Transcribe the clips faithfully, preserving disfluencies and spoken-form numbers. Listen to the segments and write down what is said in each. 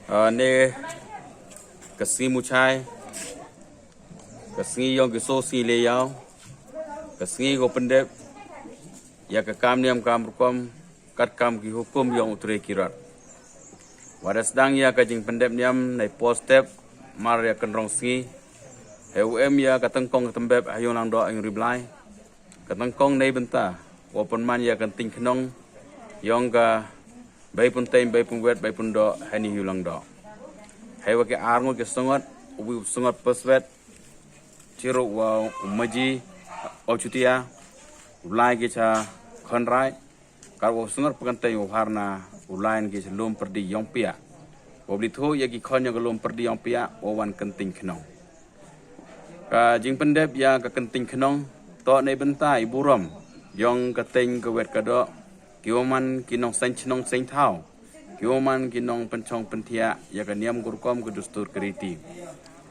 Ah, ne ka sngi Muchai, ka sngi yong ki soo sngi le yaw, ka sngi ko pyndep ya ka kam niam kam rukom, kat kam ki hukum yong u tre ki rat. Wa da sdang ya ka jingpyndep niam nei por step mar ya ka rong sngi, hei u em ya ka tyngkong ka tymbep ha yung lang doh yung riblai. Ka tyngkong nei bynta wow pynman ya ka ktien khnong yong ka bei pyntein, bei pynwet, bei pyndoh ha ni yung lang doh. Hei wa ki ar ngut ki sangot, u wi u sangot pyswet, chirup wa u maji, u chutia, u lai ki cha khon rai, kar wa u sangot pyntein u harna, u lai ki cha lum pyrdi yong pia. Wa bli thu ya ki khon yong ka lum pyrdi yong pia, wa wan ka ktien khnong. Ka jingpyndep ya ka ktien khnong, toh nei bynta i burom yong ka teng ka wet ka doh, ki wa man ki nong seng chnong seng thaw, ki wa man ki nong pynchong pynthiah ya ka niam ka rukom ka dustur ka riti.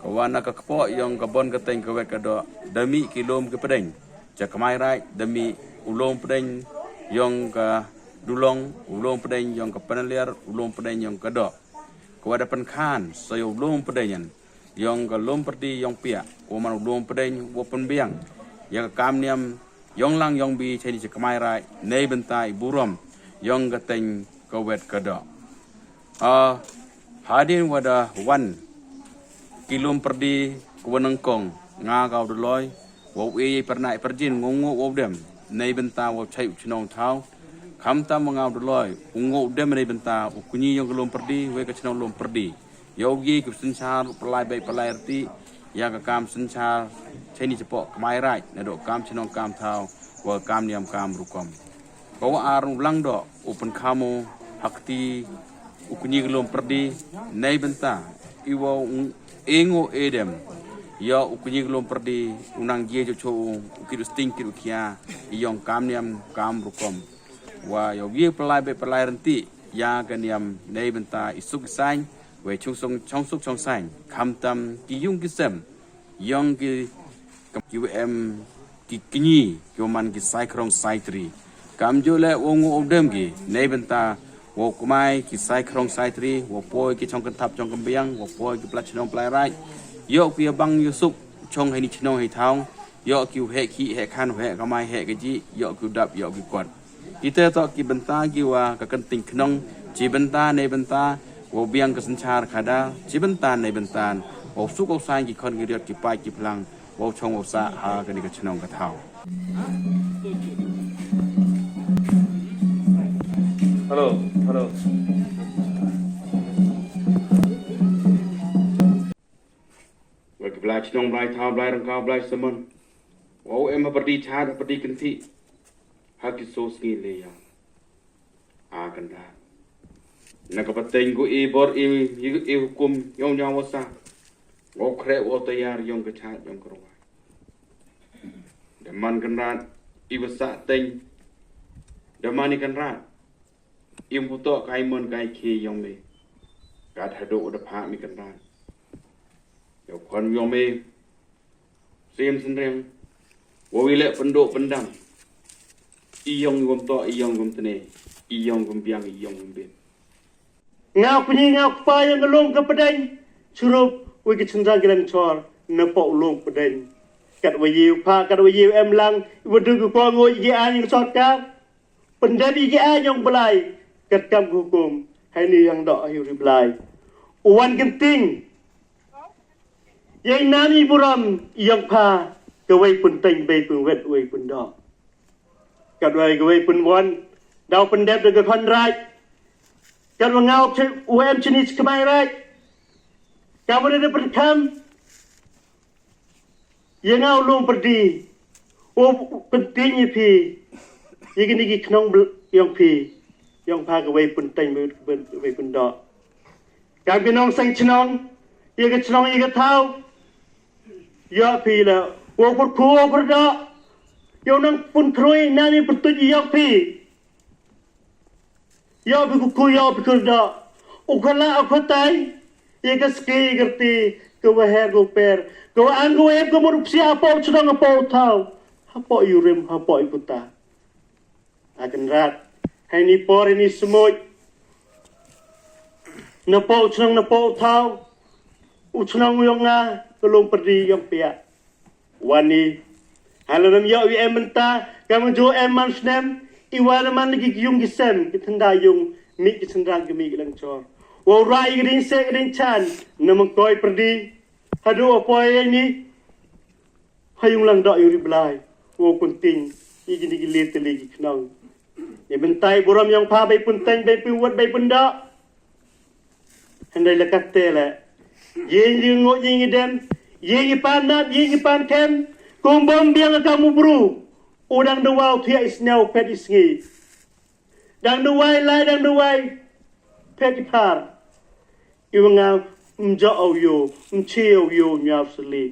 Ka wa na ka kpoh yong ka bon ka teng ka wet ka doh, da mih ki lum ki pdeng cha kmai raij, da mih u lum pdeng yong ka Dulong, u lum pdeng yong ka Panaliar, u lum pdeng yong ka doh. Ka wa da pynkhan sa ya u lum pdeng yan yong ka lum pyrdi yong pia, u man u lum pdeng wa pynbiang ya ka kam niam yong lang yong bi chani cha kmai raij, nei bynta i burom yong ka teng ka wet ka doh. Ah, hadien wa da wan ki lum pyrdi ka wa nyngkong, nga ka u Daloi, wa u e i pyrnai pyrjin, ngu ngu wa u dem nei bynta wa chai u chnong thaw. Khamtam wa nga u Daloi, u ngu u dem nei bynta u kñi yong ka lum pyrdi, wei ka chnong lum pyrdi. Yow ye ki synchar pynlai bei pynlai rti ya ka kam synchar chani chapoh kmai raij, na doh kam chnong kam thaw, wa kam niam kam rukom. Ka wa ar u lang doh, u pynkhamo hakti u kñi ka lum pyrdi, nei bynta i wa u e ngu e dem ya u kñi ka lum pyrdi, u nang ye jo cho u, u kit u sting kit u khia, i yong kam niam kam rukom. Wa yow ye pynlai bei pynlai rti ya ka niam, nei bynta i suk i sain, wei chung suk chong suk chong sain, khamtam ki yung ki sem yong ki, ki wa em ki kñi, ki wa man ki sai khrong sai tri. Kamjooh le wa ngu u dem ki nei bynta wa u kmai ki sai khrong sai tri, wa poi ki chong kynthap chong kynbiang, wa poi ki pla chnong pla raij. Yoh ki ya bang yoh suk chong hei ni chnong hei thaw. Yoh ki u heh khih heh khan, u heh kamai heh kajih, yoh ki u dap, yoh ki kot. Kita toh ki bynta ki wa ka ktien khnong, chi bynta nei bynta wa u biang ka synchar khadar, chi bynta nei bynta wa u suk wa u sain ki khon ki riot ki paid ki phlang, wa u chong wa u sah ha kani ka chnong ka thaw. Hello, hello. Wa ki blai chnong, blai thaw, blai rangkaw, blai samon, wa u em ha pyrdi chad, ha pyrdi kynthih, ha ki soo sngi le yaw. A kynda na ka pateng ko e bor e, e, e hukum yong nyaw wa sa, wa u khreh wa u tayar yong ka chad yong ka rwai. Da man Kynrad i wa sah teng, da man i Kynrad. Im putoh kai mon kai khie yong me, kat haduh da phah mi Kynrad. Yow khon yong me, Siem Synriang, wa wi le pynduh pyndam, i yong i wam toh, i yong i wam tne, i yong i wam biang, i yong i wam bit. Nga u kñi nga u kpa yong ka lum ka pdeng, chirup wi ka chynrang ki lang chor, na poh u lum pdeng. Kat wa ye u pha, kat wa ye u em lang, i wa du ki ko ngu i ki aiñ yong ka sorkar. Pyndep i ki aiñ yong Blai, kat kam ka hukum, hei ni yong doh hei ri Blai. U wan kynting. Yei nam i burom yong pha, ka wei pynteng bei pynwet wei pyndoh. Kat wei ka wei pynwon, daw pyndep da ka khon raij. Kat wa nga u em chini chi kmai raij. Kam wa da pynkham. Ya nga u lum pyrdi, u kynting ya phi, ya kini ki khnong bl-, yong phi, yong pha ka wei pynteng, wei, wei, wei pyndoh. Kam ki nong seng chnong, ya ka chnong, ya ka thaw, ya phi la, u pyrkhu, u pyrdoh, ya u nang pynthroi, nang i pyrtuit ya phi. Yow phi ku ku, yow phi ku da. U kala u katai. Ye ka ski ka rti, ka waher ka per. Ka wa ang ka waher ka mur psia hapoh chnong hapoh thaw. Hapoh yurim, hapoh i puta. A Kynrad. Hei ni por, hei ni smoj. Na poh u chnong, na poh u thaw, u chnong yong nga, ka Lum Pyrdi yong pia. Wani, ha la nam yoh wi em mynta, ka maju em man snem, i wa la man ki yung ki sem, ki thnda yung, mi ki synrang ki mi ki langchor. Wa u rai ki ding se ki ding chan, na Mangkoi Pyrdi, hadu apoi ni, ha yung lang doh yung ri Blai, wow pynting, i kini ki le tylli ki khnong. I bynta i burom yong pha bei pynteng, bei pynwat, bei pyndoh. Hynrei la katte le. Ye ngi ngut ye ngi dem, ye ngi pan nat, ye ngi pan khem, kum bom biang ka mu bru. U dang da wow thiah i sniaw phet i sngi. Dang da wai lai, dang da wai phet i phar. I wa nga mjah au yo, mchi au yo, myaw sli.